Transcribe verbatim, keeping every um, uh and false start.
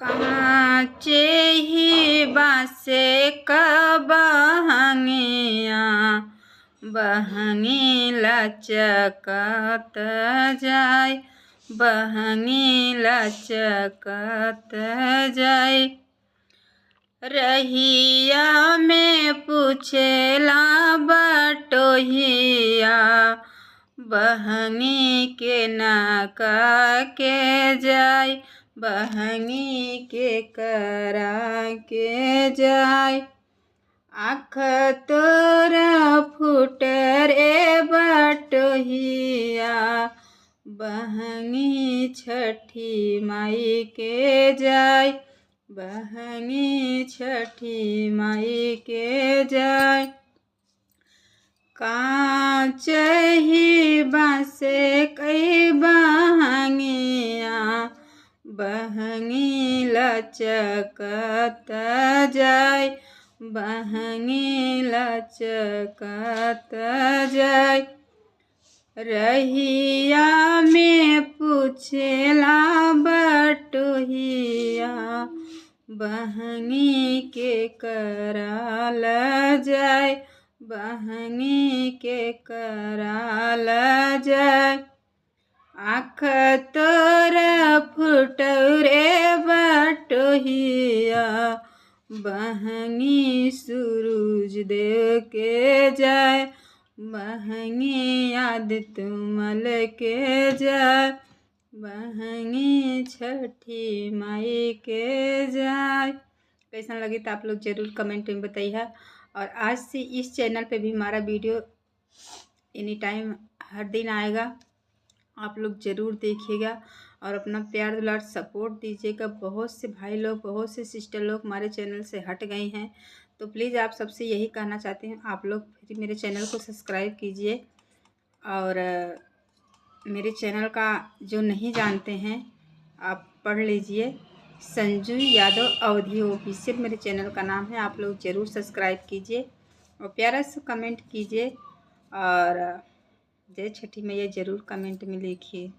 कांचे ही बांसे क बहंगिया, बहंगी लचकत जाय, बहंगी लचकत जाय। रहिया में पूछेला बटोहिया, बहंगी के ना का के जाय, बहंगी के करा के जाय। आँख तोर फूट रे बटोहिया, बहंगी छठी माई के जाय, बहंगी छठी माई के जाय। कांचे ही बांसे कई बहंगिया, बहंगी लचकत जाय, बहंगी लचकत जाय। रहिया में पूछेला बटोहिया, बहंगी के करा ल जाय, बहंगी के करा ल जाय। आँख तोर फूटउ रे बटोहिया, बहंगी सूरज देव के जाय, बहंगी आदित्य मल के जाय, बहंगी छठी माई के जाय। कैसन लगी तो आप लोग जरूर comment में बताइहा। और आज से इस channel पे भी हमारा video any time हर दिन आएगा, आप लोग जरूर देखिएगा और अपना प्यार दुलार support दीजिएगा। बहुत से भाई लोग, बहुत से sister लोग हमारे channel से हट गए हैं, तो please आप सबसे यही कहना चाहती हूँ, आप लोग फिर मेरे channel को subscribe कीजिए। और, अ, मेरे channel का जो नहीं जानते हैं, आप पढ़ लीजिए, संजू यादव अवधी official मेरे channel का नाम है। आप लोग जरूर subscribe कीजिए और प्यारा सा comment कीजिए और, अ, जय छठी मैया जरूर comment में लिखिए।